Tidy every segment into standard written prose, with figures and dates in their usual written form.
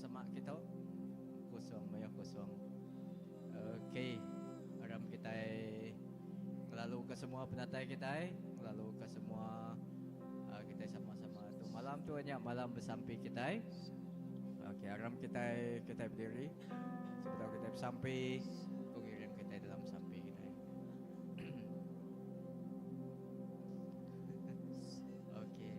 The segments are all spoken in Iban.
semak kitu. Kusung mayuh kusung. Okey, aram kitai ngelalu ke semua penatai kitai, ngelalu ke semua uh, kitai sama-sama tu malam tu nya malam besampi kitai. Okey, aram kitai kitai berdiri. Sebedau kitai besampi, ku ngiring kitai dalam sampi kitai. Okey,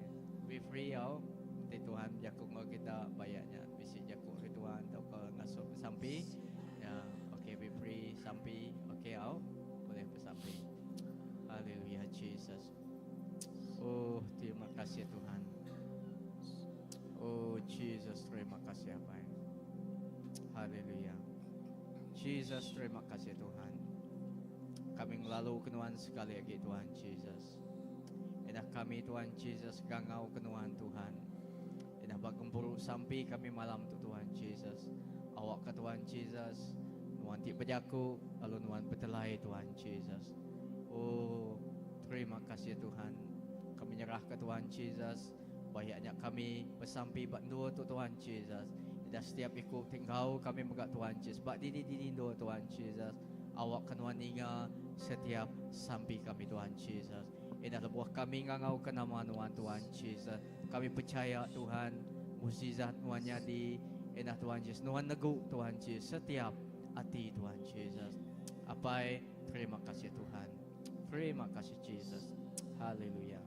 be free au. Enti Tuhan bejaku enggau kita bayak nya bisi jaku ari Tuhan tauka ngasuh besampi. Ya, okey be free sampi. Okey au, boleh besampi. Haleluya Jesus. Oh, terima kasih Tuhan. Oh Jesus, terima kasih Apai. Haleluya. Jesus, terima kasih Tuhan. Kami ngelalu ke Nuan sekali agi Tuhan Jesus. Indah kami Tuhan Jesus gangau ke Nuan Tuhan. Indah ba gempuru sampi kami malam tu Tuhan Jesus. Awak ke Tuhan Jesus Nuan ti bejaku lalu Nuan betelai Tuhan Jesus. Oh terima kasih Tuhan. Kami nyerah ke Tuhan Jesus. Bayak nya kami besampi ba endur tu Tuhan Jesus. Indah setiap iku ti enggau kami mega Tuhan Jesus. Ba dini-dini endur Tuhan Jesus. Awak ke Nuan ninga setiap sampi kami Tuhan Jesus. Indah lebuh kami ngangau ke nama Nuan Tuhan Jesus. Kami pechaya Tuhan mukjizat Nuan nyadi indah Tuhan Jesus. Nuan negu Tuhan Jesus setiap ati Tuhan Jesus. Apai terima kasih Tuhan. Terima kasih Jesus. Haleluya.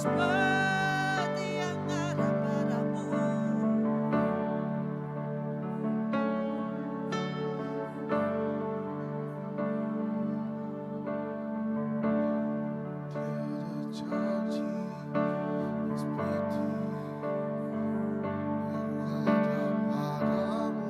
Seperti yang ada padamu. Tiada janji seperti yang ada padamu.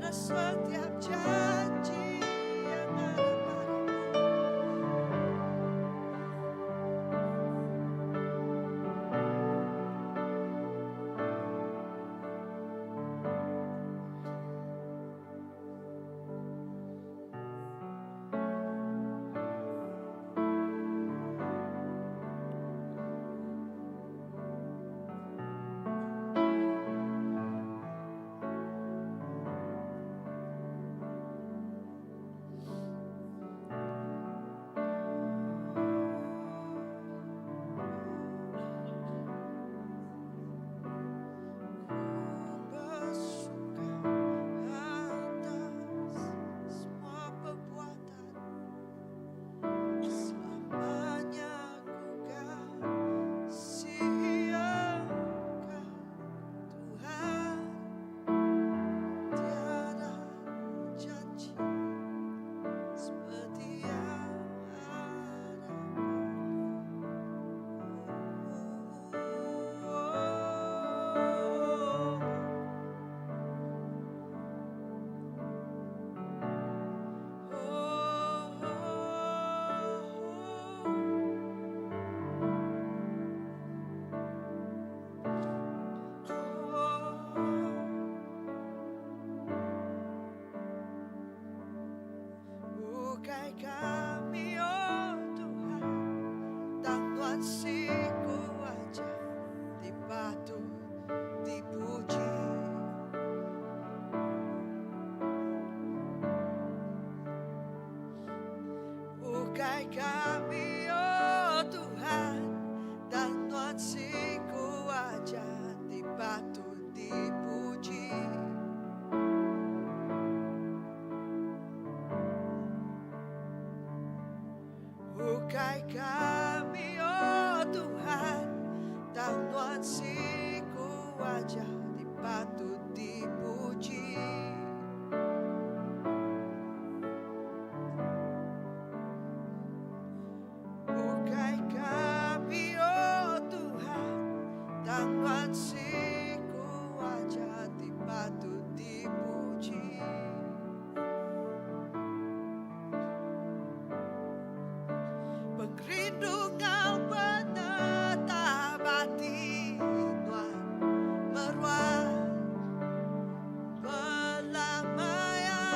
Setiap janji yang ada padamu. Ku besuka atas semua perbuatan Selamanya ku kasih Engkau Tuhan Tiada janji seperti yang ada padamu. Oh, oh, oh. Bukai kami, oh Tuhan, tang Nuan siku aja ti patut dipuji. Ukai kami, oh Tuhan, tang Nuan siku aja ti patut dipuji. Ukai kami, oh Tuhan, tang Nuan siku aja ti patut dipuji. Ukai kami, oh Tuhan, tang Nuan siku aja ti patut dipuji. Pengerindu enggau penetap ati Nuan meruan belama iya.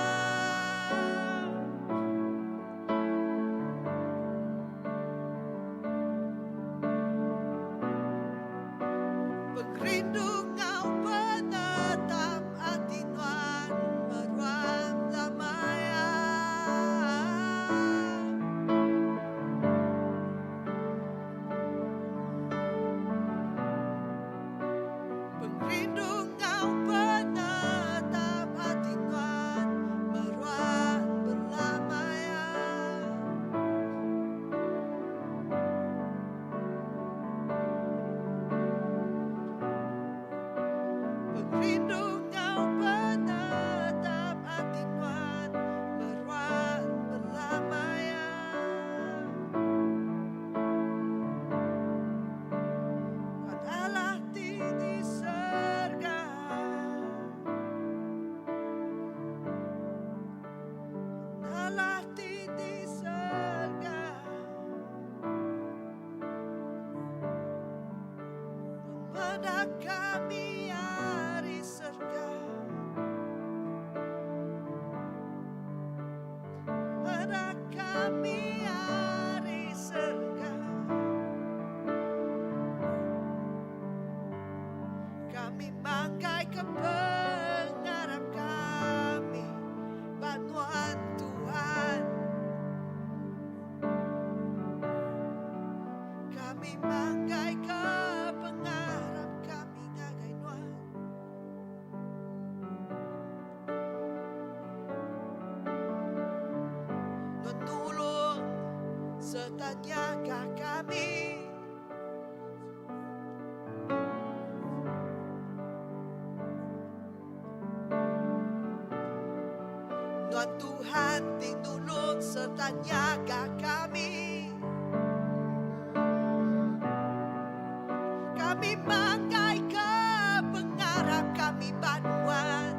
Pengerindu enggau penetap ati Nuan meruan belama iya. Pengerindu enggau penetap ati Nuan meruan belama iya. Pengerindu enggau penetap ati Nuan meruan belama iya. Nuan Allah ti di serega. Allah ti di serega. Meda kami ari serega. Meda kami ari serega. Kami manggai ke pengarap kami ba Nuan Tuhan. Kami manggai ke pengarap kami ngagai Nuan. Nuan nulung serta nyaga kami. Nuan Tuhan ti nulung serta nyaga kami. Kami manggai ke pengarap kami ba Nuan.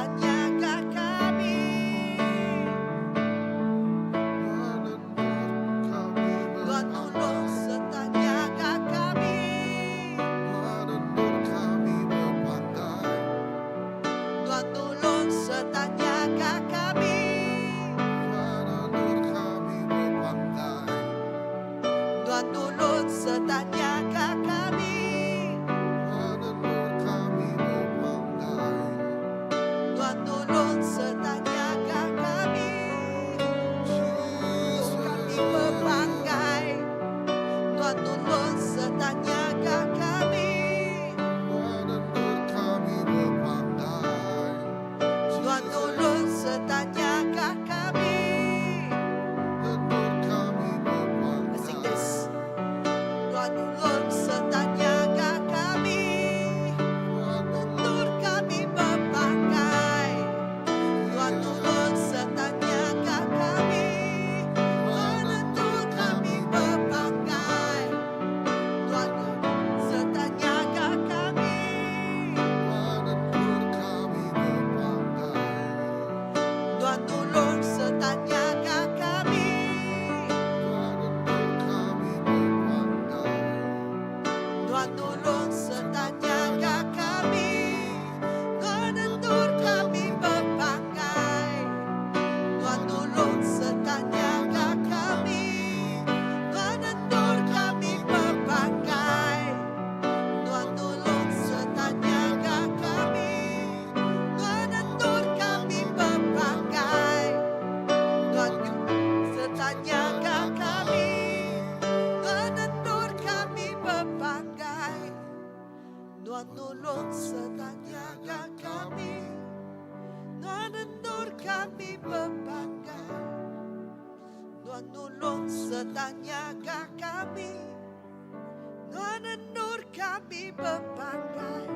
sereta nyaga kami. Tuhan endur kami Tuhan nulung bepanggai. sereta nyaga kami. Tuhan endur kami bepanggai. Tuhan nulung sereta nyaga kami. Tuhan endur kami bepanggai. Tuhan nulung sereta nyaga kami. Tuhan endur kami bepanggai. Tuhan nulung sereta nyaga kami. Jesus. Kami bepanggai. Tuhan nulung sereta nyaga kami. Tuhan endur kami bepanggai. Tuhan nulung sereta nyaga kami. Endur kami Let's sing bepanggai. this. Tuhan nulung sereta nyaga kami. Tuhan Endur kami bepanggai. Tuhan nulung sereta nyaga kami. Tuhan endur kami bepanggai. Tuhan nulung sereta nyaga kami. Tuhan endur kami bepanggai. Tuhan nulung sereta nyaga kami. Tuhan endur kami bepanggai. Tuhan nulung sereta nyaga kami. Tuhan endur kami bepanggai. Tuhan nulung sereta nyaga kami. Tuhan endur kami bepanggai. Tuhan nulung sereta nyaga kami. Tuhan endur kami bepanggai. Tuhan sereta nyaga kami. Tuhan endur kami bepanggai. Tuhan nulung sereta nyaga kami. Tuhan endur kami bepanggai. Tuhan nulung sereta nyaga kami. Tuhan endur kami bepanggai.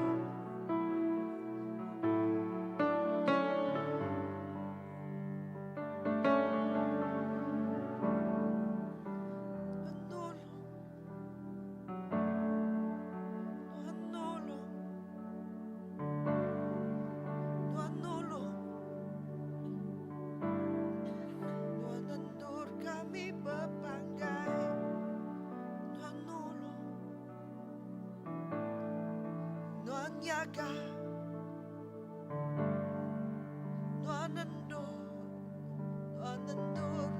Tuhan nulung. Tuhan nulung. Tuhan nulung. Tuhan endur kami bepanggai. Tuhan nulung. Tuhan nyaga. Tuhan endur. Tuhan endur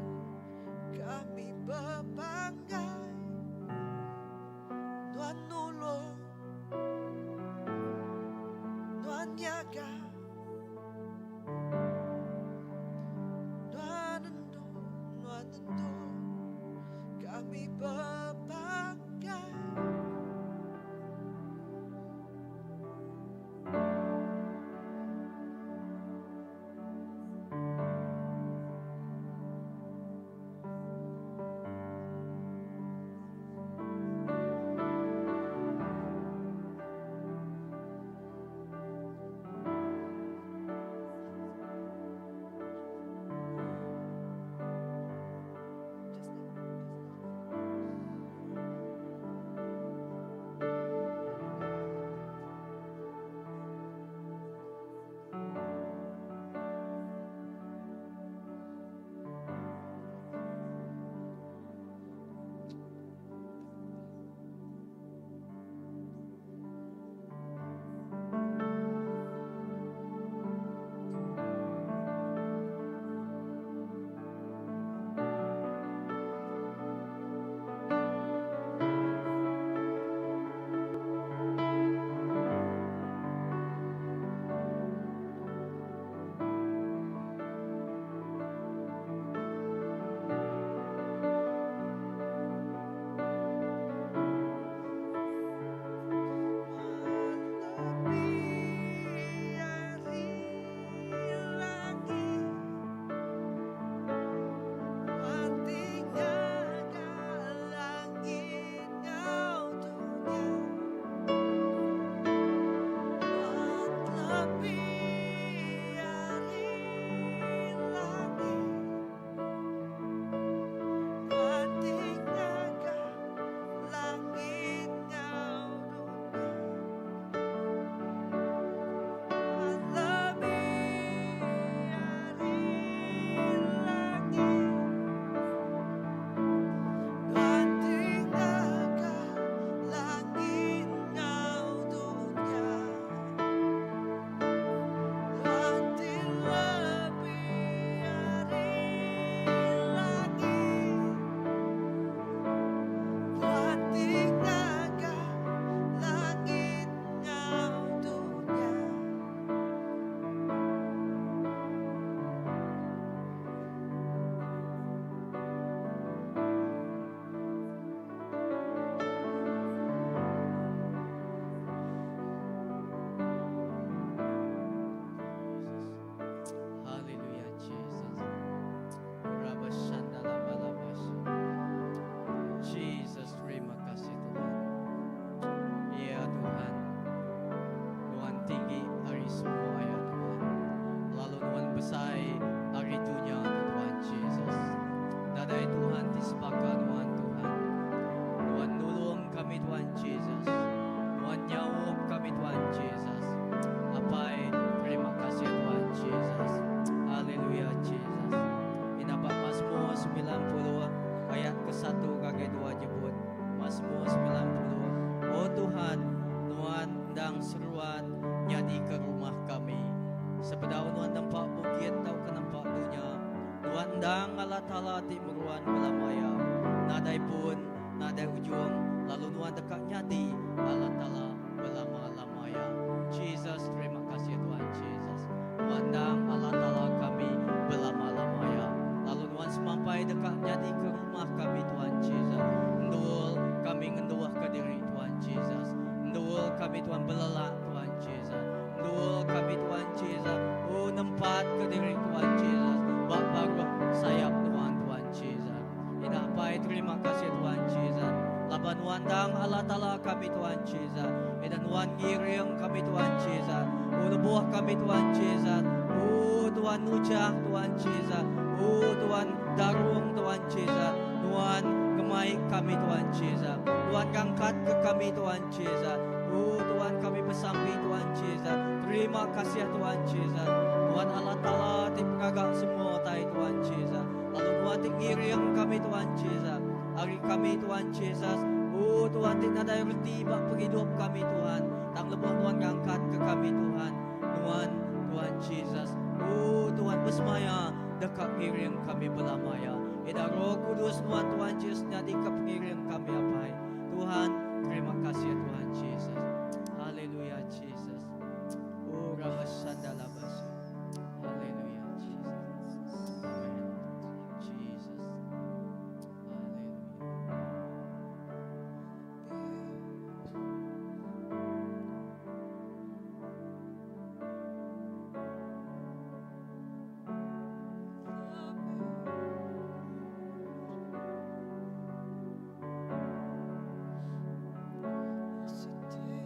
kami bepanggai. Tuhan nulung. Tuhan nyaga. Tuhan endur, Tuhan endur kami bepanggai. seruan nyadi ke rumah kami. Sebedau Nuan nempa bukit tauka nempa dunya, Nuan endang Allah Taala ti meruan belama iya. Nadai pun, nadai ujung, lalu Nuan deka nyadi Allah Taala belama-lama iya. Jesus, terima kasih Tuhan Jesus. Nuan endang Allah Taala kami belama-lama iya. Lalu Nuan semampai deka nyadi ke rumah kami Tuhan Jesus. Endur kami ngenduhka diri Tuhan Jesus. Endur kami Tuhan belelak Tuhan Jesus. Endur kami Tuhan Jesus. Oh nempatka diri Tuhan Jesus. Ba baruh sayap Nuan Tuhan Jesus. Ina Apai terima kasih Tuhan Jesus. Laban Nuan endang Allah Taala kami Tuhan Jesus. Ina Nuan ngiring kami Tuhan Jesus. Oh lebuh kami Tuhan Jesus. Oh Tuhan nujah Tuhan Jesus. Oh Tuhan darung Tuhan Jesus. Nuan ngemai kami Tuhan Jesus. Tuhan ngangkat ke kami Tuhan Jesus. Oh Tuhan kami besampi Tuhan Jesus. Terima kasih Tuhan Jesus. Tuhan Allah Taala ti pengaga semua utai Tuhan Jesus. Lalu Tuhan ti ngiring kami Tuhan Jesus. Ari kami Tuhan Jesus. Oh Tuhan ti nadai reti ba pengidup kami Tuhan. Tang lebuh Tuhan ngangkat ke kami Tuhan. Tuhan Tuhan Jesus. Oh Tuhan besemaya deka ngiring kami belama ya. Eda Roh Kudus Tuhan Tuhan Jesus nyadi ke pengiring kami apai. Tuhan terima kasih Tuhan Jesus. Haleluya Jesus. Oh rabasandalabas. Haleluya Jesus. Amen. Jesus. Haleluya. Siti.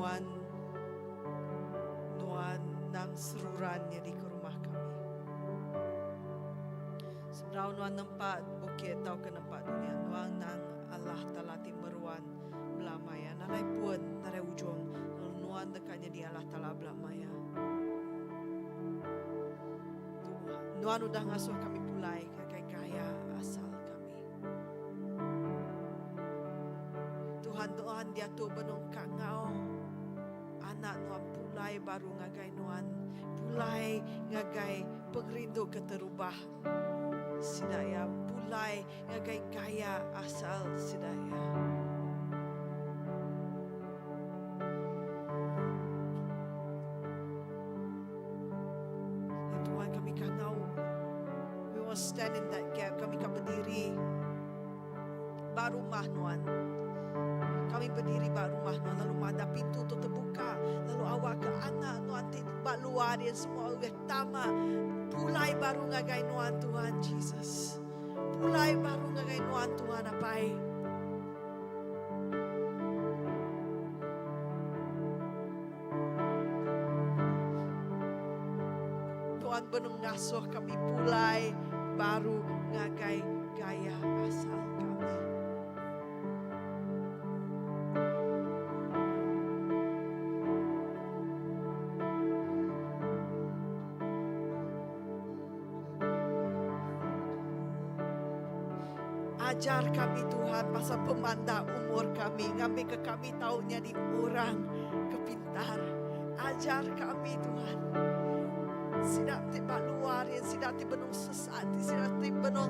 Nuan Nuan nang seruran nyadi ke rumah kami. Sebedau Nuan nempa bukit tauka nempa dunya, Nuan nang Allah Taala ti meruan belama iya. Nadai pun, nadai ujung, lalu Nuan deka nyadi Allah Taala belama iya. Tuhan, Nuan udah ngasuh kami pulai ngagai gaya asal kami. Tuhan, Tuhan diatu benung ka ngau anak Nuan pulai baru ngagai Nuan, pulai ngagai pengerindu keterubah sida iya, pulai ngagai gaya asal sida iya. Ya Tuhan kami kangau We will stand in that gap Kami akan berdiri Ba rumah Nuan Kami berdiri ba rumah Nuan Lalu madah pintu tu terbuka Lalu awak ke anak Nuan ti ba luar dia semua Ulih tama Pulai baru ngagai Nuan Tuhan Jesus Pulai baru ngagai Nuan Tuhan Apai Tuhan benung ngasuh kami pulai baru ngagai gaya asal kami. Ajar kami Tuhan pasal pemanda umur kami ngambika kami tau nyadi orang ke pintar. Ajar kami Tuhan. Sida ti ba luar iya sida ti benung sesat sida ti benung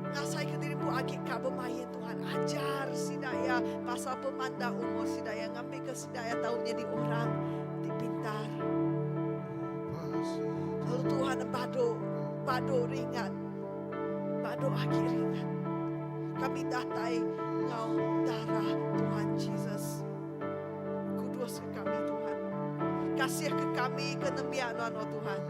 ngasai ke diri empu agi ka bemain Tuhan. Ajar sida iya pasal pemanda umur sida iya ngambika sida iya tau nyadi orang ti pintar. Lalu Tuhan badu badu ringat badu agi ringat. Kami datai enggau darah Tuhan Jesus. Kudus ke kami Tuhan. Kasih ke kami ke nembiak Nuan oh Tuhan.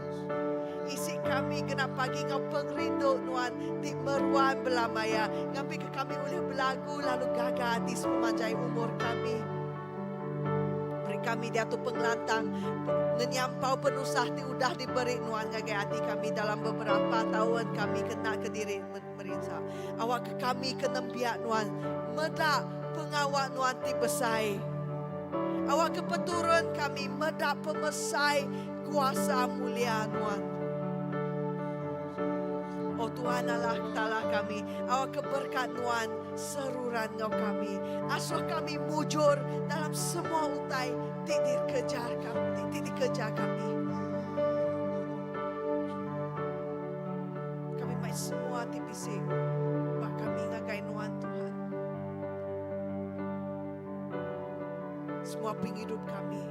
Isi kami genap pagi enggau pengerindu Nuan ti meruan belama iya. Ngambika kami ulih belagu lalu gaga ati sepemanjai umur kami. Beri kami diatu pengelantang ngenyampau penusah ti udah diberi Nuan ngagai ati kami dalam beberapa taun kami kena kediri merinsa. Awakka kami ke nembiak Nuan meda pengawa Nuan ti besai. Awakka peturun kami meda pemesai kuasa mulia Nuan. O Tuhan Allah Taala kami, awakka berkat Nuan seruran enggau kami. Asuh kami mujur dalam semua utai ti dikejar kami, ti dikejar kami. Kami mai semua ti bisi ba kami ngagai Nuan Tuhan. Semua pengidup kami.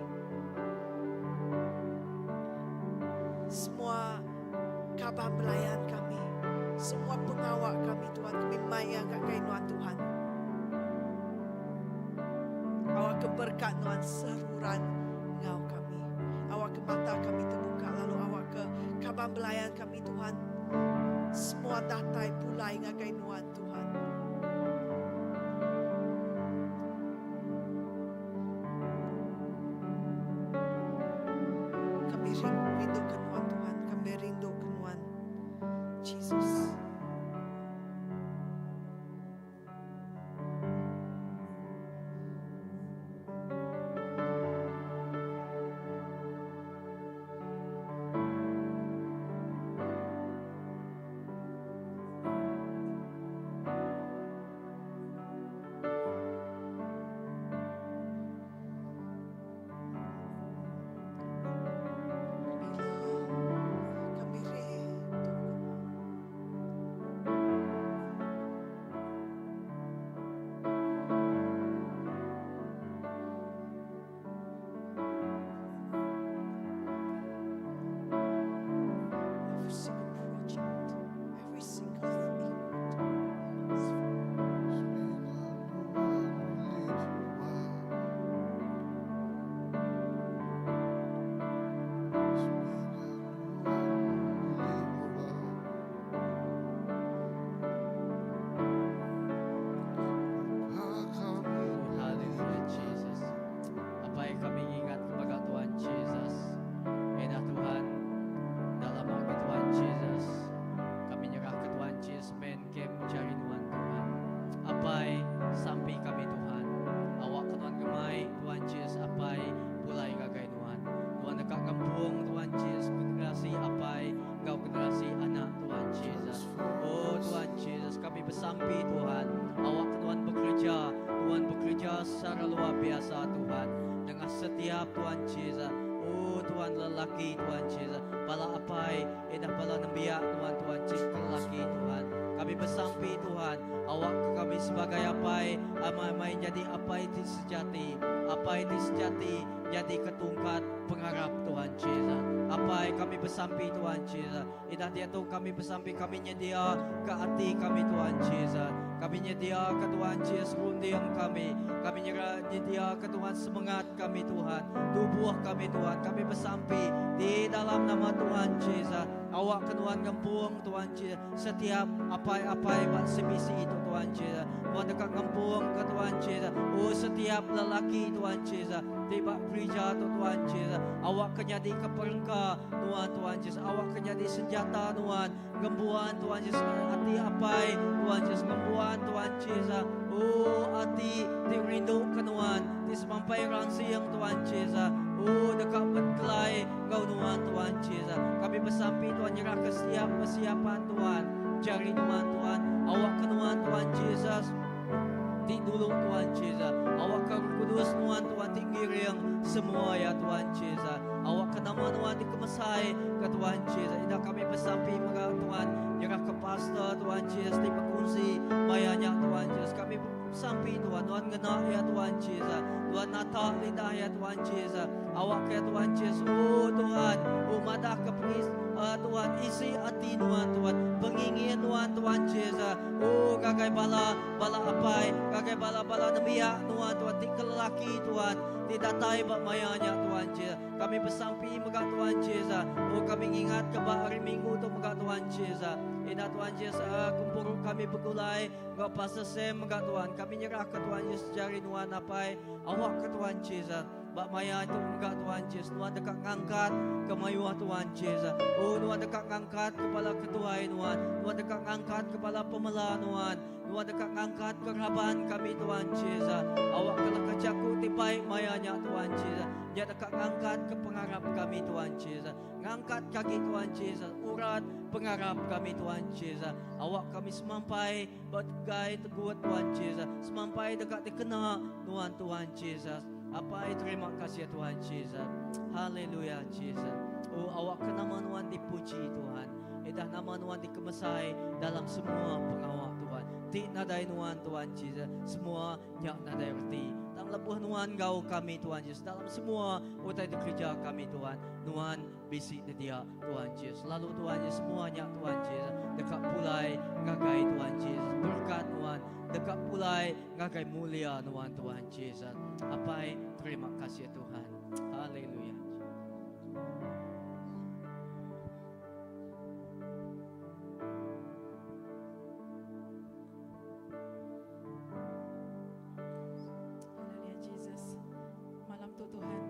Semua kaban belayan kami. Semua pengawa kami Tuhan kami mai ngagai Nuan Tuhan. Awak ke berkat Nuan seruran enggau kami. Awak ke mata kami terbuka lalu awak ke kaban belayan kami Tuhan. Semua datai pulai ngagai Nuan Tuhan. Kami rindu ke Nuan Tuhan. Kami rindu ke Nuan Jesus. lelaki Tuhan Jesus. Bala apai indah bala nembiak nuan Tuhan Jesus lelaki Tuhan. Kami besampi Tuhan, awak ke kami sebagai apai amai-amai jadi apai ti sejati, apai ti sejati jadi ketungkat pengarap Tuhan Jesus. Apai kami besampi Tuhan Jesus. Indah diatu kami besampi kami nyedia ke ati kami Tuhan Jesus. Kami nyedia ke Tuhan Jesus runding kami. Kami nyedia ke Tuhan semangat kami Tuhan. Tubuh kami Tuhan. Kami besampi di dalam nama Tuhan Jesus. Awak ke Tuhan ngempung Tuhan Jesus. Setiap apai-apai bak CBC itu Tuhan Jesus. Tuhan dekat ngempung ke Tuhan Jesus. Oh setiap lelaki Tuhan Jesus. Tiba gereja tu Tuhan Jesus. Awak ke nyadi ke perengka Tuhan Tuhan Jesus. Awak ke nyadi senjata Tuhan. Ngembuan Tuhan Jesus ati apai Tuhan Jesus ngembuan Tuhan Jesus. Oh ati ti rindu ke Tuhan. Ti semampai rangsing Tuhan Jesus. Oh dekat berkelai kau Tuhan Tuhan Jesus. Kami bersampi Tuhan nyerah ke setiap persiapan Tuhan. Jari Tuhan Tuhan. Awak ke Tuhan Tuhan Jesus. Ti dulu Tuhan Jesus. Awak ke Kudus Tuhan Tuhan ti ngiring semua ya Tuhan Jesus. Awak ke nama Tuhan di kemesai ke Tuhan Jesus. Indah kami bersampi mega Tuhan nyerah ke pastor Tuhan Jesus ti berkongsi mayanya Tuhan Jesus. Kami sampi Tuhan Tuhan ngena ya Tuhan Jesus. Tuhan nata lidah ya Tuhan Jesus. Awak ke Tuhan Jesus. Oh Tuhan, oh madah ke pengis Tuhan isi hati Tuhan Tuhan pengingin Tuhan Tuhan Jesus. Oh gagai bala bala apai gagai bala bala nembiak Tuhan Tuhan ti lelaki Tuhan ti datai ba mayanya Tuhan Jesus. Kami bersampi mega Tuhan Jesus. Oh kami ingat ke ba hari Minggu tu mega Tuhan Jesus. Ina Tuhan Jesus kumpul kami bergulai ngau Pastor Sam mega Tuhan. Kami nyerah ke Tuhan Jesus jari Tuhan apai awak ke Tuhan Jesus. Bak maya itu mega Tuhan Jesus. Tuhan dekat ngangkat ke mayuah Tuhan Jesus. Oh Tuhan dekat ngangkat kepala ketua Tuhan. Tuhan dekat ngangkat kepala pemela Tuhan. Tuhan dekat ngangkat keraban kami Tuhan Jesus. Awak kalau kacaku tipai mayanya Tuhan Jesus. Dia dekat ngangkat ke pengarap kami Tuhan Jesus. Ngangkat kaki Tuhan Jesus. Urat pengarap kami Tuhan Jesus. Awak kami semampai bertegai teguh Tuhan Jesus. Semampai dekat dikena Tuhan Tuhan Jesus. Apa terima kasih Tuhan Jesus. Haleluya Jesus. Oh awak ke nama Tuhan dipuji Tuhan. Edah nama Tuhan dikemesai dalam semua pengawak Tuhan. Ti nadai Tuhan Tuhan Jesus. Semua nyak nadai erti. Tang lebuh Tuhan gau kami Tuhan Jesus. Dalam semua utai dikerja kami Tuhan. Tuhan bisi dia Tuhan Jesus. Lalu Tuhan Jesus semuanya Tuhan Jesus. Dekat pulai ngagai Tuhan Jesus. Berkat Tuhan. Dekat pulai ngagai mulia Tuhan Tuhan Jesus. Apai terima kasih Tuhan. Haleluya. Haleluya Jesus. Malam tu Tuhan,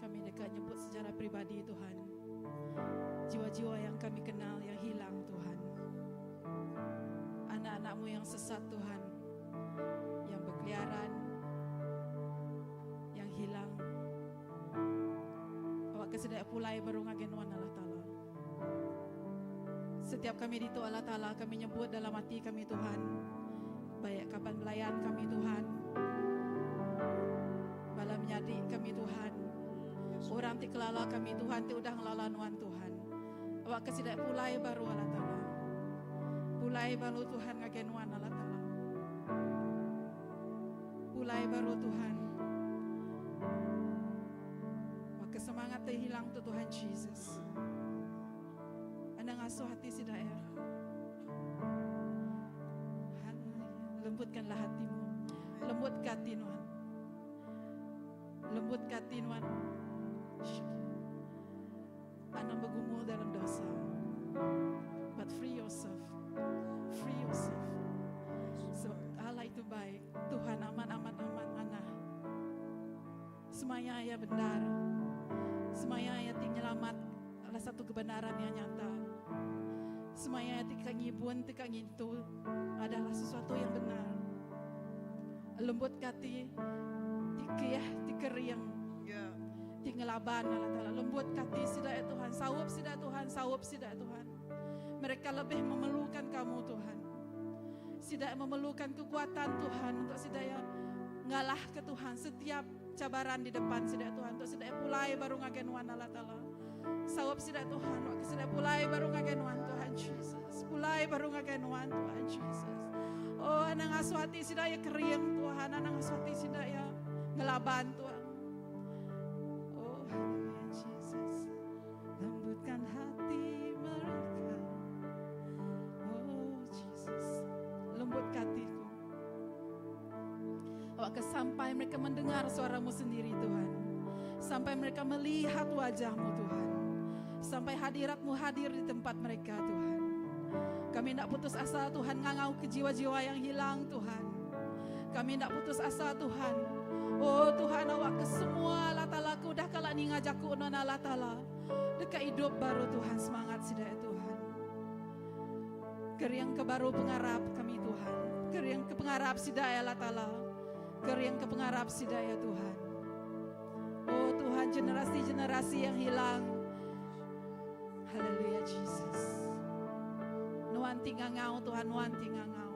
kami dekat nyebut secara pribadi Tuhan. Jiwa-jiwa yang kami kenal yang hilang Tuhan. Anak-anakmu yang sesat Tuhan, yang berkeliaran, yang hilang. Awak kesedak pulai baru ngagen wan Allah Ta'ala. Setiap kami di tu Allah Ta'ala, kami nyebut dalam hati kami Tuhan. Baik kaban belayan kami Tuhan, bala menyadi kami Tuhan, orang ti kelala kami Tuhan, ti udah ngelala nuan Tuhan. Awak kesidak pulai baru Allah Ta'ala. Pulai baru Tuhan ngagen nuan Allah Ta'ala. Pulai baru Tuhan. Maka semangat terhilang tu Tuhan Jesus. Anda ngasuh hati si daerah. Lembutkanlah hatimu. Lembut hati Tuhan. Lembut hati Tuhan. Anda bergumul dalam dosa. But free yourself. Free yourself. Sebab Allah itu baik. Tuhan aman, aman, aman, anak. Semaya ia benar. Semaya ia tinggal adalah satu kebenaran yang nyata. Semaya ia tinggal ngibun, tinggal ngintu adalah sesuatu yang benar. Lembut hati, tikiyah, tikeriang. Ya. Tinggal laban Allah Ta'ala. Lembut hati sida ya Tuhan. Sawup sida Tuhan, sawup sida Tuhan. Mereka lebih memerlukan kamu Tuhan. Sida memerlukan kekuatan Tuhan untuk sida ya ngalah ke Tuhan setiap Cabaran di depan sida Tuhan untuk sida pulai baru ngagai nuan Allah Taala. Saup sida Tuhan waktu sida pulai baru ngagai nuan Tuhan Jesus. Pulai baru ngagai nuan Tuhan Jesus. Oh anang ngasuh ati sida ya kering Tuhan, anang ngasuh ati sida ya ngelaban Tuhan. Oh haleluya Jesus. Lembutkan hati mereka. Oh Jesus, lembutkan hatiku. Awak sampai mereka mendengar suaramu sendiri Tuhan. Sampai mereka melihat wajahmu Tuhan. Sampai hadiratmu hadir di tempat mereka Tuhan. Kami tidak putus asa Tuhan ngangau ke jiwa-jiwa yang hilang Tuhan. Kami tidak putus asa Tuhan. Oh Tuhan awak ke semua Allah Ta'ala ku dah kalak ni ngajaku non Allah Ta'ala. Dekat hidup baru Tuhan semangat sida Tuhan. Keriang ke baru pengarap kami Tuhan. Keriang ke pengarap sida Allah Ta'ala. Keriang ke pengarap sida ya Tuhan. Oh Tuhan generasi-generasi yang hilang. Haleluya Jesus. Nuan tingangau Tuhan, nuan tingangau.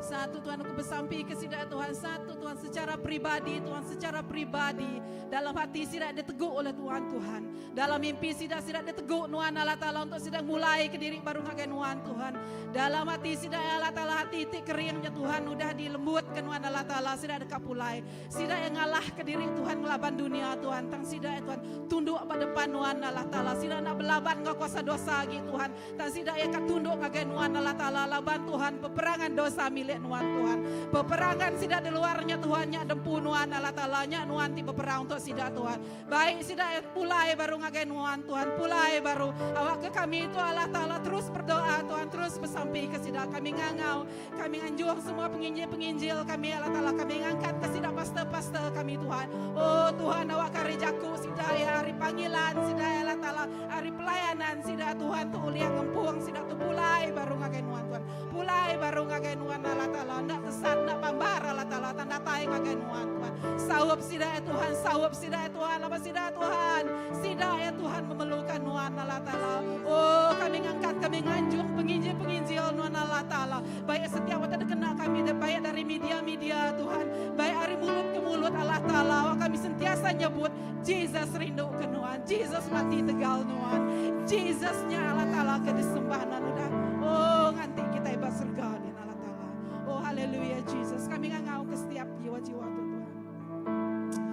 Satu Tuhan aku bersampi ke sida Tuhan. Satu Tuhan secara pribadi Tuhan secara pribadi. Dalam hati sida diteguh oleh Tuhan Tuhan. Dalam mimpi sida sida diteguh Nuan Allah Ta'ala untuk sida mulai ke diri baru ngagai Nuan Tuhan. Dalam hati sida Allah Ta'ala hati ti keringnya Tuhan udah dilembutkan Nuan Allah Ta'ala sida dekat pulai. Sida yang ngalah ke diri Tuhan ngelaban dunia Tuhan. Tang sida ya Tuhan tunduk pada depan Nuan Allah Ta'ala. Sida nak belaban ngau kuasa dosa lagi Tuhan. Tang sida yang tunduk ngagai Nuan Allah Ta'ala laban Tuhan peperangan dosa milik Nuan Tuhan. Peperangan sida di luarnya Tuhan nya dempu Nuan Allah Ta'ala nya Nuan ti peperang untuk sida Tuhan. Baik sida pulai baru ngagai Nuan Tuhan, pulai baru awak ke kami itu Allah Ta'ala terus berdoa Tuhan, terus bersampi ke sida kami ngangau, kami nganjuang semua penginjil-penginjil kami Allah Ta'ala, kami ngangkat ke sida pastor-pastor kami Tuhan. Oh Tuhan awak kari jaku sida ya hari panggilan sida ya Allah Ta'ala, hari pelayanan sida Tuhan tu uliang ngempung sida tu pulai baru ngagai Nuan Tuhan. Pulai baru ngagai Nuan Allah Ta'ala, nak tesat nak pambar Allah Ta'ala, tanda tai ngagai Nuan Tuhan. Saup sida ya Tuhan, saup sida ya Tuhan, apa sida ya Tuhan, sida ya Tuhan memerlukan Nuan Allah Ta'ala. Oh kami ngangkat, kami nganjung penginjil-penginjil Nuan Allah Ta'ala. Baik setiap waktu kena kami, baik dari media-media Tuhan, baik dari mulut ke mulut Allah Ta'ala. Kami sentiasa nyebut Jesus rindu ke Nuan, Jesus mati tegal Nuan, Jesusnya Allah Ta'ala ke disembahan udah. Oh nganti kita ibas surga di Allah Ta'ala. Oh haleluya Jesus, kami ngangau ke setiap jiwa-jiwa tu Tuhan.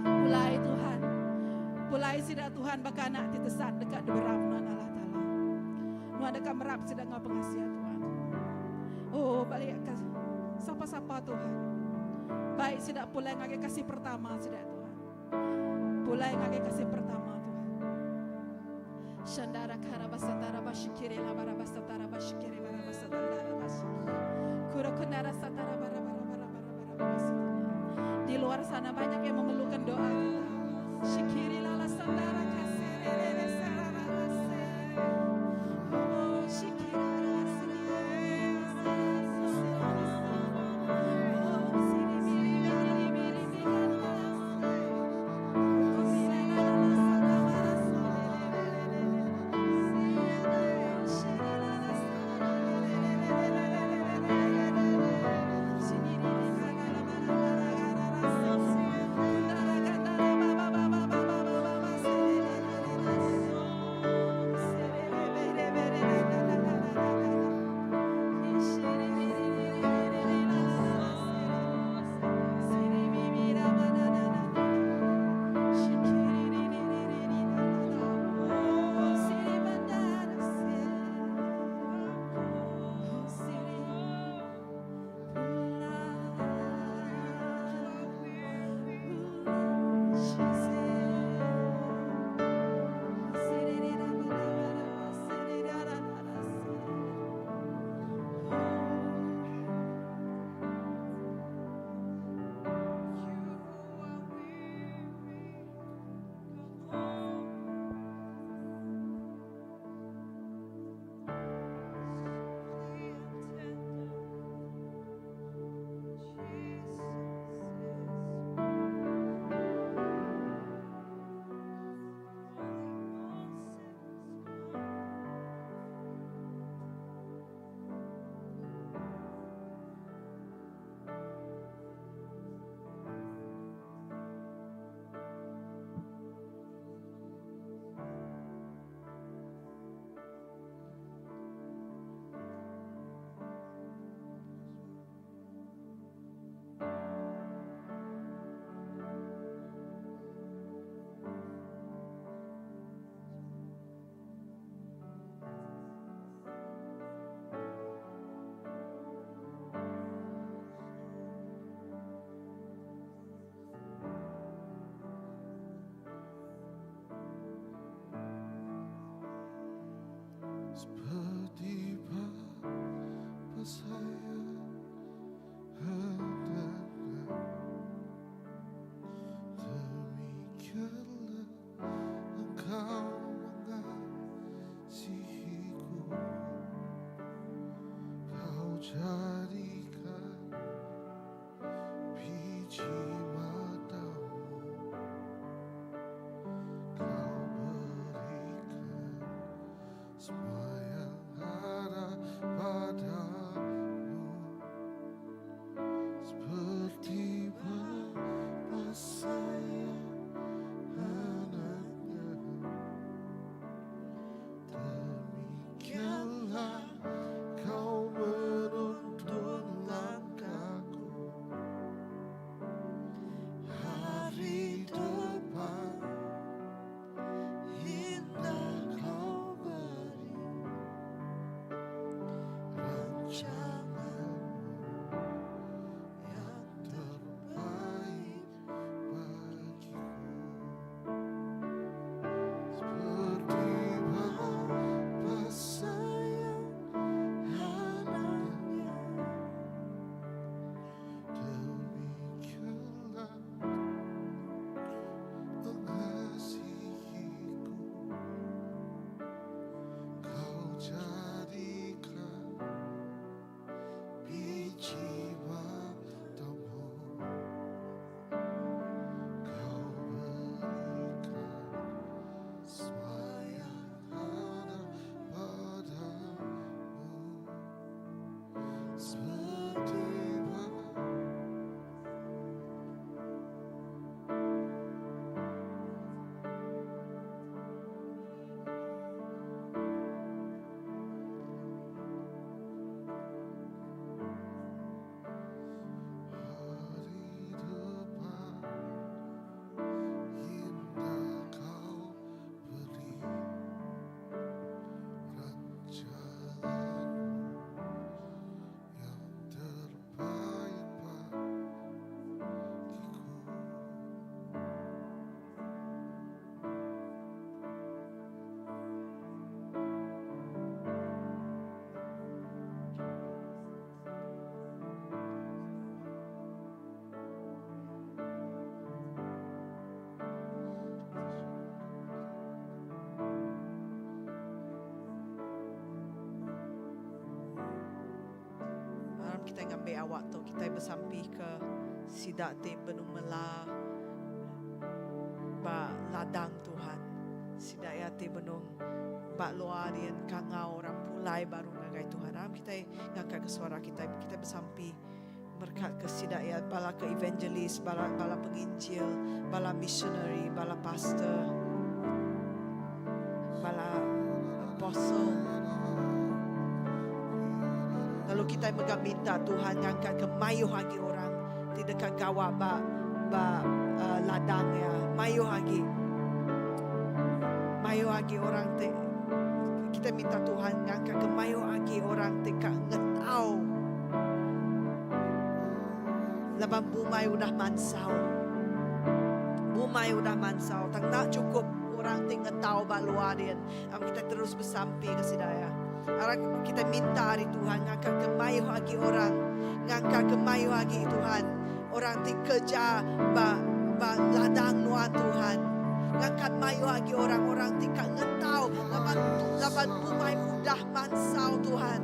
Pulai Tuhan, pulai sida Tuhan bakal nak ditesat dekat berap Nuan Allah Ta'ala. Nuan dekat merap sida ngau pengasihan Tuhan. Oh balik ke sapa-sapa Tuhan. Baik sida pulai ngagai kasih pertama sida Tuhan. Pulai ngagai kasih pertama Tuhan. Shandara karabasatara bashikiri labarabasatara bashikiri barabasatara bashikiri. Kurakunara satara bara bara bara bara bara bara. Di luar sana banyak yang memerlukan doa kita. Shikiri lala sandara kasere sarara rase. Oh shikiri Semua yang ada padamu seperti bapa sayang anaknya. Demikianlah kau menuntun langkahku. Hari depan indah kau beri rancanganmu yang terbaik bagiku. Seperti bapa sayang anaknya, demikianlah mengasihiku. Kau jadikan biji matamu, kau berikan semua yang ada padamu. Seperti bapa. Hari depan indah kau beri rancanganmu yang terbaik bagiku. Aram kita ngambil awak tu kita besampi ke sidak ti benung mela ba ladang Tuhan. Sidak ya ti benung ba luar dian kangau orang pulai baru ngagai Tuhan. Aram kita ngangkat ke suara kita kita besampi berkat ke sidak ya bala ke evangelis, bala bala penginjil, bala missionary, bala pastor, bala apostle. Lalu kita mega minta Tuhan ngangkat ke mayuh lagi orang ti dekat gawa ba ba ladang ya. Mayuh lagi. Mayuh lagi orang ti kita minta Tuhan ngangkat ke mayuh lagi orang ti ka ngetau. Laban bumai udah mansau. Bumai udah mansau. Tak nak cukup orang ti ngetau ba luar dia. Am kita terus bersampi ke sidaya. Arak kita minta hari Tuhan ngangkat ke mayuh lagi orang, ngangkat ke mayuh lagi Tuhan. Orang ti kerja ba ba ladang nuan Tuhan. Ngangkat mayuh lagi orang-orang ti ka ngetau laban laban bumai udah mansau Tuhan.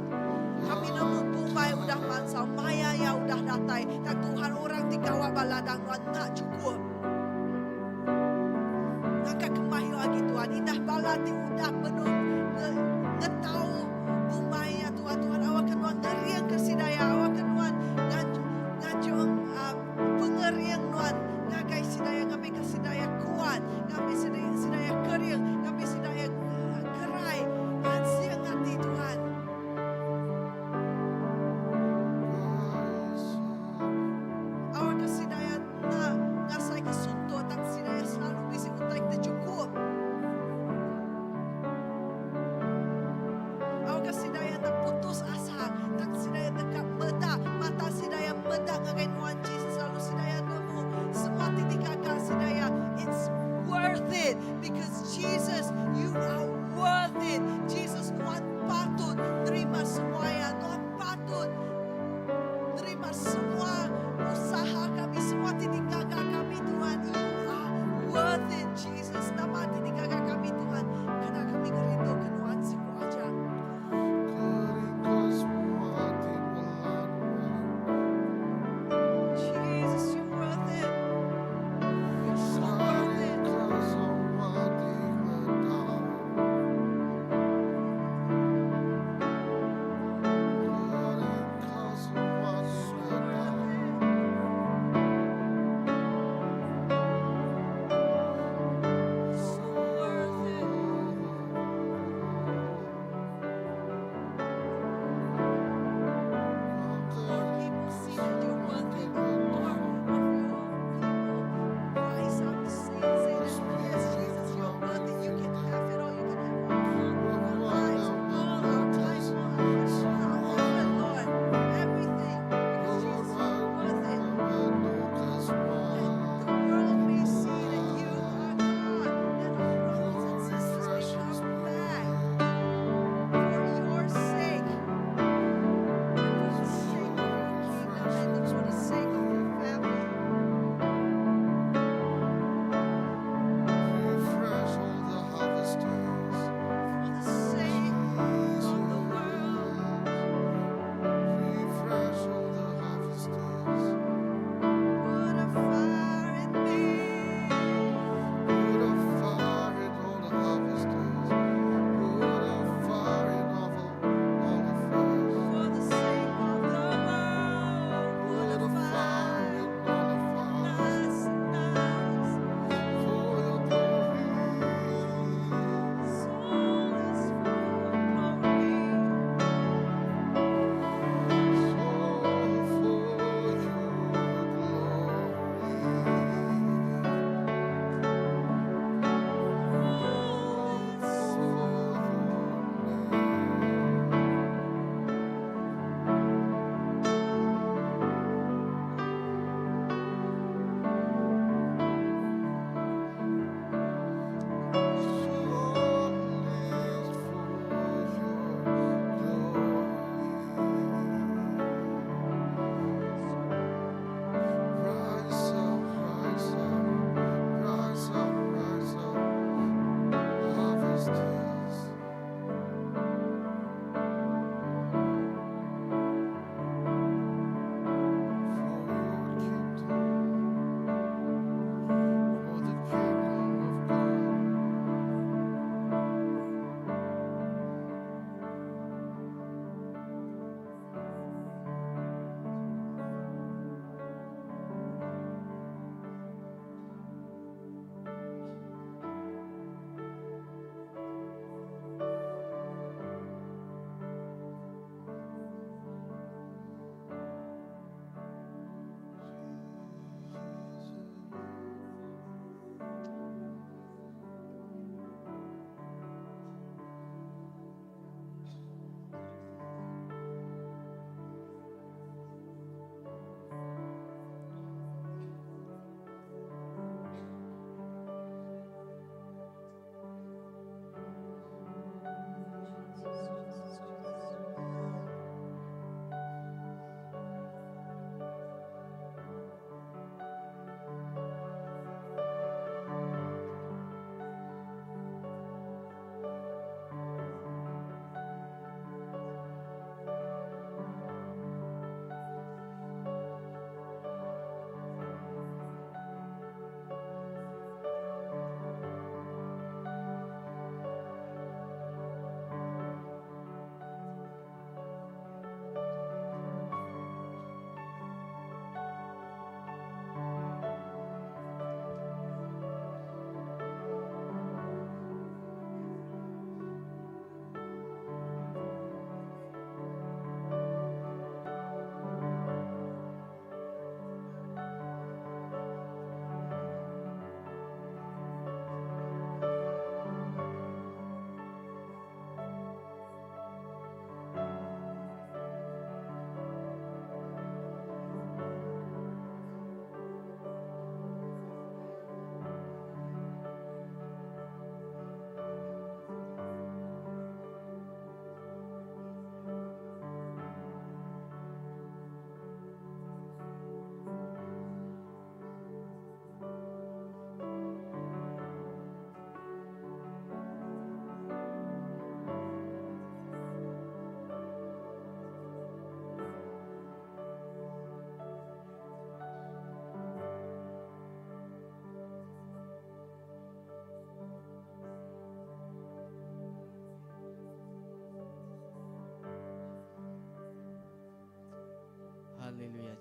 Kami nemu bumai udah mansau, maya ya udah datai. Dan Tuhan orang ti gawa ba ladang nuan nak cukup. Ngangkat ke mayuh lagi Tuhan. Indah bala ti udah penuh ngetau bumai ya Tuhan. Tuhan awak kenuan ngeriang ke sidaya. Awak kenuan ngajung pengeriang nuan. Ngagai sidaya, ngambil ke sidaya kuat. Ngambil sidaya, sidaya kering. Ngambil sidaya kerai. Ansia ngati Tuhan. Awak ke sidaya nak ngasai ke suntuk. Tak sidaya selalu bisi utai kita cukup.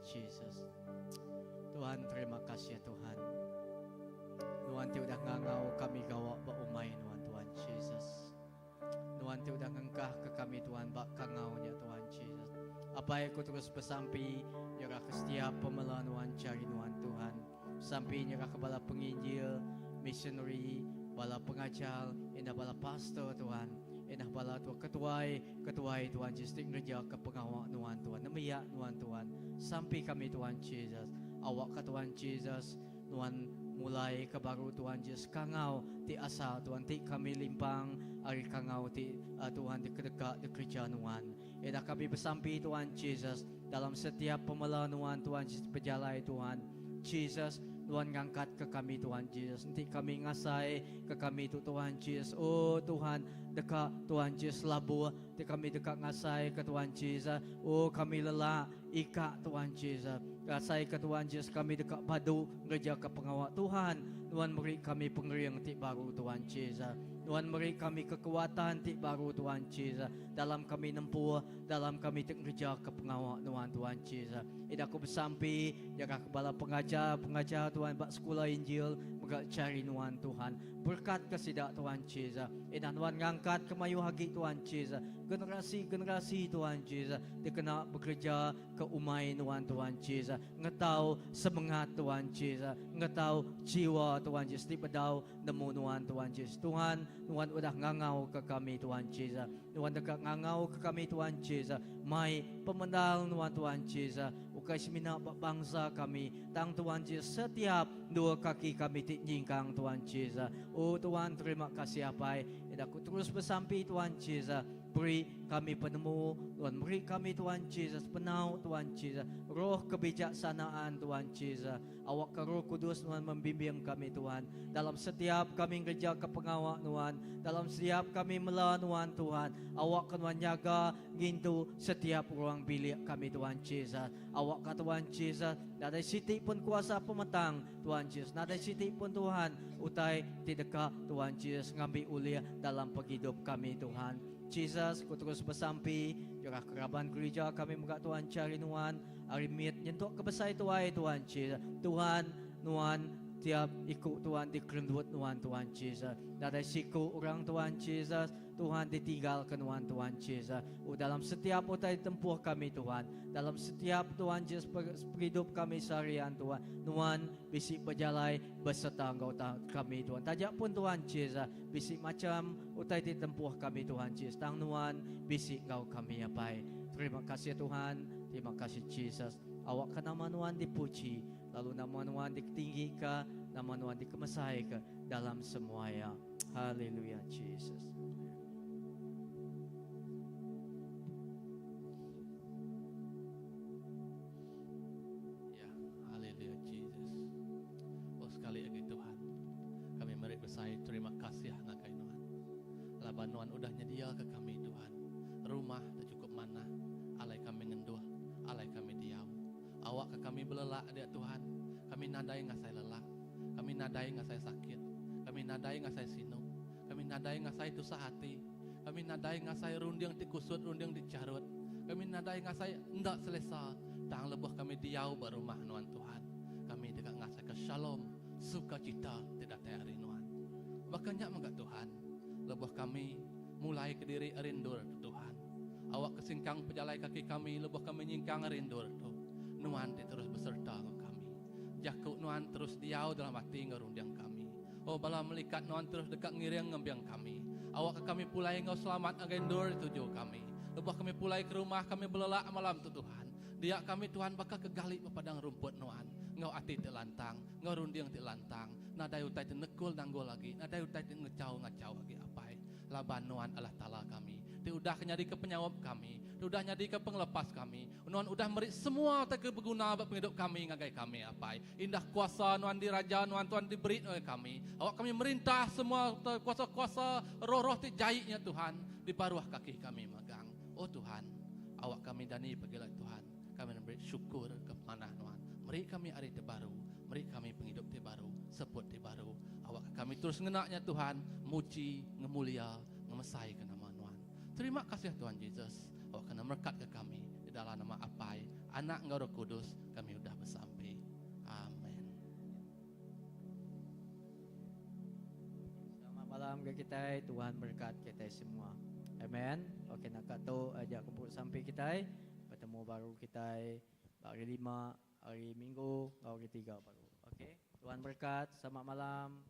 Jesus. Tuhan terima kasih Tuhan. Nuan ti udah ngangau kami gawa ba umai nuan Tuhan Jesus. Nuan ti udah ngengkah ke kami Tuhan ba kangau nya Tuhan Jesus. Apai aku terus besampi nyerah ke setiap pemela nuan cari nuan Tuhan. Sampi nyerah ke bala penginjil, missionary, bala pengajar, indah bala pastor Tuhan. Indah bala tua ketuai, ketuai Tuhan Jesus ti ngereja ke pengawa nuan Tuhan. Nembiak nuan Tuhan. Sampi kami Tuhan Jesus. Awak ke Tuhan Jesus nuan mulai ke baru Tuhan Jesus kangau ti asal Tuhan ti kami limpang ari kangau ti uh, Tuhan ti kedeka dikerja nuan. Eda kami besampi Tuhan Jesus dalam setiap pemela nuan Tuhan Jesus berjalai Tuhan. Jesus Tuhan ngangkat ke kami Tuhan Jesus. Nanti kami ngasai ke kami tu Tuhan Jesus. Oh Tuhan deka Tuhan Jesus labu. Ti kami deka ngasai ke Tuhan Jesus. Oh kami lelak ika Tuhan Jesus. Ngasai ke Tuhan Jesus kami deka padu ngerja ke pengawak Tuhan. Tuhan beri kami pengering ti baru Tuhan Jesus. Tuhan beri kami kekuatan ti baru Tuhan Jesus. Dalam kami nempuh, dalam kami kerja ke pengawak Tuhan Tuhan Jesus. Ida aku bersampi jaga kepala pengajar, pengajar Tuhan bak sekolah Injil, mega cari nuan Tuhan. Berkat ke sidak Tuhan Jesus. Ida Tuhan ngangkat ke mayu hagi Tuhan Jesus. Generasi-generasi Tuhan Jesus dikena bekerja ke umai Tuhan Tuhan Jesus. Ngetau semangat Tuhan Jesus, ngetau jiwa Tuhan Jesus di bedau nemu Tuhan Tuhan Jesus. Tuhan, Tuhan udah ngangau ke kami Tuhan Jesus. Tuhan dekat ngangau ke kami Tuhan Jesus. Mai pemendal Tuhan Tuhan Jesus. Ukai semina bangsa kami. Tang Tuhan Jesus setiap dua kaki kami ti nyingkang Tuhan Jesus. Oh Tuhan terima kasih apai. Aku terus bersampi Tuhan Jesus. Beri kami penemu Tuhan beri kami Tuhan Jesus penau Tuhan Jesus roh kebijaksanaan Tuhan Jesus awak ke Roh Kudus Tuhan membimbing kami Tuhan dalam setiap kami kerja ke pengawak Tuhan dalam setiap kami mela Tuhan Tuhan awak ke Tuhan jaga ngintu setiap ruang bilik kami Tuhan Jesus awak ke Tuhan Jesus nadai siti pun kuasa pemetang Tuhan Jesus nadai siti pun Tuhan utai tidak Tuhan Jesus ngambil ulia dalam penghidup kami Tuhan Jesus, ku terus bersampi jurah keraban gereja kami muka Tuhan cari nuan ari mit nyentuk ke besai tuai Tuhan Jesus. Tuhan nuan tiap ikut Tuhan dikerendut nuan Tuhan Jesus. Nadai siku orang Tuhan Jesus, Tuhan ditinggalkan nuan Tuhan Jesus. Oh, dalam setiap utai tempuh kami Tuhan, dalam setiap Tuhan Jesus hidup kami seharian Tuhan, nuan bisi berjalai beserta engkau kami Tuhan. Tajak pun Tuhan Jesus bisi macam utai ditempuh kami Tuhan Jesus. Tang nuan bisi engkau kami apai. Terima kasih Tuhan, terima kasih Jesus. Awak ke nama nuan dipuji, lalu nama nuan ditinggikan, nama nuan dikemesai ke dalam semua ya. Haleluya Jesus. Ya, haleluya Jesus. Oh sekali lagi Tuhan, kami meri besai terima kasih ngagai Tuhan. Laban Tuhan udah nyedia ke kami Tuhan. Rumah tak cukup mana, alai kami ngenduh, alai kami diau. Awak ke kami belelak dia Tuhan. Kami nadai ngasai lelak, kami nadai ngasai sakit, kami nadai ngasai sinu, kami nadai ngasai tusah hati, kami nadai ngasai runding ti kusut, runding ti carut, kami nadai ngasai ndak selesa. Tang lebuh kami diau berumah nuan Tuhan. Kami dekat ngasai ke shalom, sukacita tidak hari nuan. Bahkan nyak mangga Tuhan, lebuh kami mulai ke diri rindur Tuhan. Awak kesingkang pejalai kaki kami, lebuh kami nyingkang rindur tu. Nuan ti terus beserta dengan kami. Jakuk nuan terus diau dalam hati ngerundiang kami. Oh bala melikat nuan terus dekat ngiring ngembiang kami. Awak ke kami pulai ngau selamat agendur tuju kami. Lebuh kami pulai ke rumah kami belelak malam tu Tuhan. Dia kami Tuhan bakal kegali pepadang rumput nuan. Ngau ati ti lantang, ngau runding ti lantang. Nadai utai ti nekul nanggul lagi, nadai utai ti ngecau ngacau lagi apai. Laban nuan Allah Ta'ala kami. Ti udah nyadi ke penyawab kami, ti udah nyadi ke penglepas kami. Nuan udah meri semua utai ke berguna bagi penghidup kami ngagai kami apai. Indah kuasa nuan diraja nuan Tuhan diberi oleh kami. Awak kami merintah semua kuasa-kuasa roh-roh ti jaiknya Tuhan di baruah kaki kami magang. Oh Tuhan, awak kami dani pergilah Tuhan. Kami beri syukur ke panah nuan. Meri kami hari terbaru, meri kami penghidup terbaru, seput terbaru. Awak kami terus ngenaknya Tuhan, muji, ngemulia, ngemesai ke nama nuan. Terima kasih Tuhan Jesus. Awak kena merekat ke kami di dalam nama Apai, Anak enggau Roh Kudus kami udah besampi. Amen. Selamat malam ke kita. Tuhan berkat kita semua. Amen. Okey nak tu ajak kumpul sampai kita. Bertemu baru kita hari 5, hari Minggu, hari 3 baru. Okey. Tuhan berkat. Selamat malam.